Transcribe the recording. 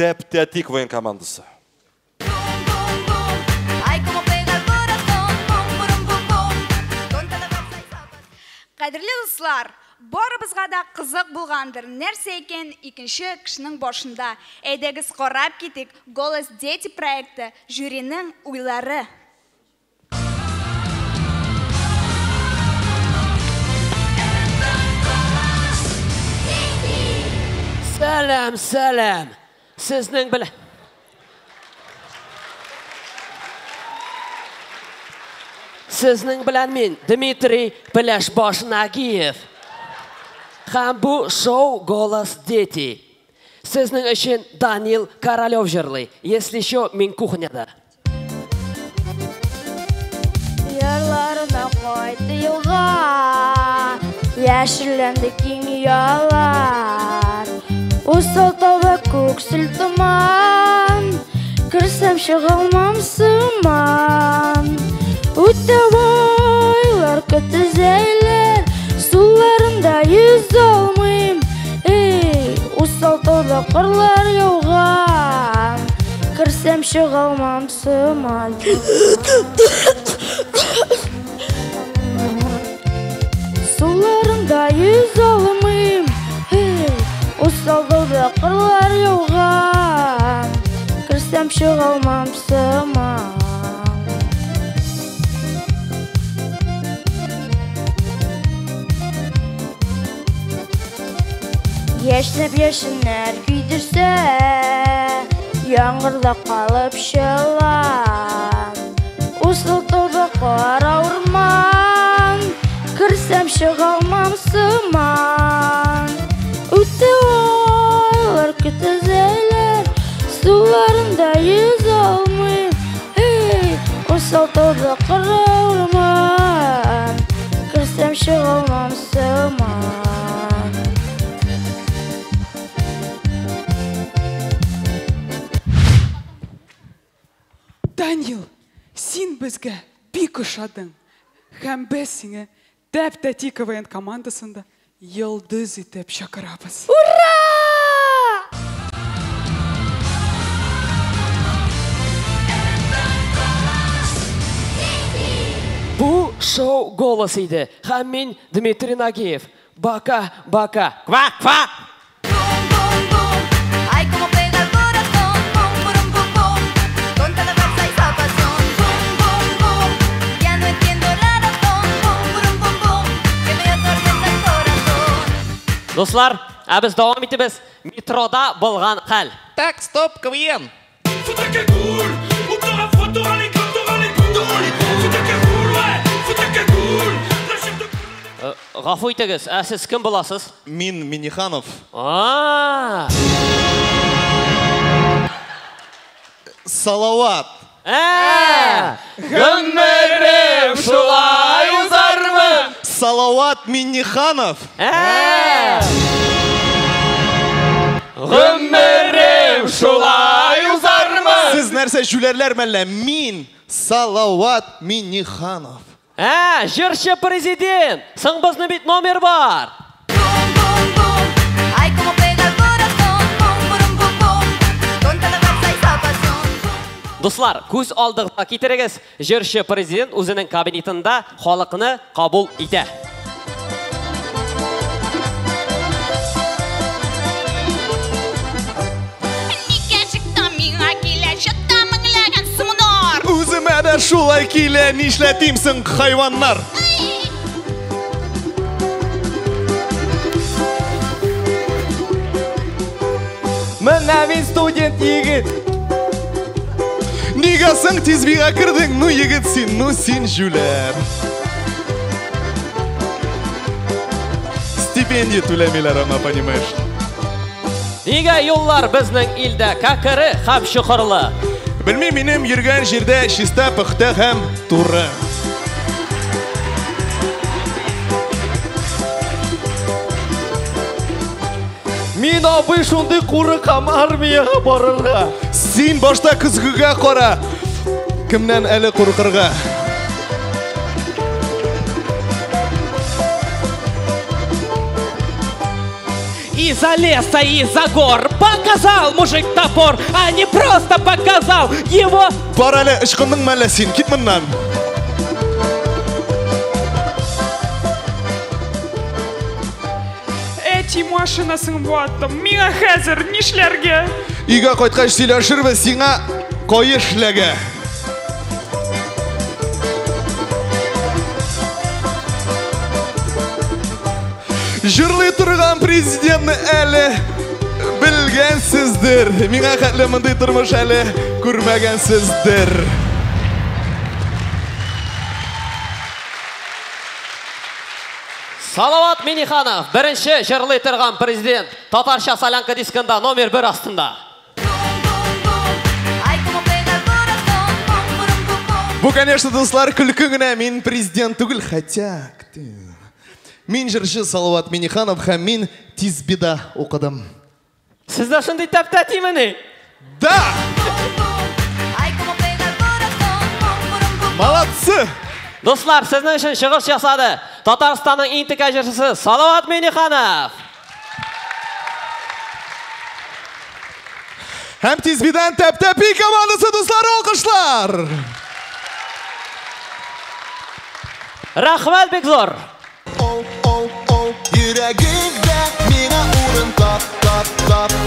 Тәп-тәти КВН командасы. Кадерле дуслар, барыбызга да кызык булгандыр. Нәрсә икән икенче кешенең башында? Әйдәгез карап китик. Голос дети проекты жюриның уйлары. Сәлам, сәлам. Сезнең белән Сезнең белән мин, Дмитрий Пеләшбаш Нагиев. Һәм бу шоу Голос дети. Сезнең өчен Данил Королев җырлый. Если еще мин кухняда. Ярларына кайтты елга, яшелләнде киң ялар. Усал тауда күксел томан, керсәм чыгалмам сыман. Үтә байлар, көтезәйләр, суларында йөзә алмыйм. Эй, усал тауда карлар яуган, керсәм чыгалмам сыман. Суларында йөзә алмыйм. Эй, усал тауда карлар яуган, керсәм чыгалмам сыман. Яшьнәп яшеннәр көйдерсә, яңгырда калып чыла. Усал тауда кара урман, керсәм чыгалмам сыман. Үтә айлар, көтезәләр, суларында йөзә алмыйм. Эй, усал тауда кара урман, керсәм чыгалмам сыман. Данил, син безгә бик ошадың. Һәм без сине Тәп-тәти КВН командасында йолдыз итеп чакырабыз. Ура! Бу шоу Голос иде. Һәм мин Дмитрий Нагиев. Бака, бака. Ква, ква! Дуслар, ә без дәвам итәбез. Метрода булган хәл. Так, стоп, КВН. Гафу итегез, ә сез кем буласыз? Мин Миниханов. Салават. Гомерем шулай узармы? Салават Миниханов. Гомерем шулай узармы? Сез нәрсә җүләрләр мәллә? Мин Салават Миниханов. Җырчы президент. Соң безнең бит номер бар. Дуслар, күз алдыгызга китерегез. Җырчы президент үзенең кабинетында халыкны кабул итә. Үземә дә шулай килә, нишләтим соң, хайваннар? Менә мин студент егет. Нигә соң тиз бигә кердең? Ну егет син, ну син җүләр. Стипендия түләмиләр аңа, понимаешь? Нигә юллар безнең илдә кәкре һәм чокырлы? Белмим, минем йөргән җирдә чиста, пөхтә һәм туры. Мин абый шундый курыкам армиягә барырга. Син башта көзгегә кара. Кемнән әле куркырга? Из-за леса, из-за гор, Показал мужик топор, а не просто показал его. Бар әле, ычкындың мәллә син, кит моннан. Әти машинасын ваттым. Миңа хәзер нишләргә? Өйгә кайткач сөйләшербез, сиңа каеш эләгә. Җырлый торган президентны әле белгәнсездер. Миңа хәтле мондый тормыш әле күрмәгәнсездер. Салават Миниханов, беренче җырлый торган президент, татарча солянка дискында номер 1 астында. Бу, конечно, дуслар, көлке генә, мин президент түгел, хотя мин җырчы Салават Миниханов һәм мин Тизбида укыдым. Сез дә шундый тәп-тәтимени? Да! Молодцы! Дуслар, сезнең өчен чыгыш ясады Татарстанның иң текә җырчысы Салават Миниханов. Һәм Тизбидан тәп-тәпи командасы, дуслар, алкышлар! Рәхмәт бик зур! Йөрәгеңдә миңа урын тап, тап, тап.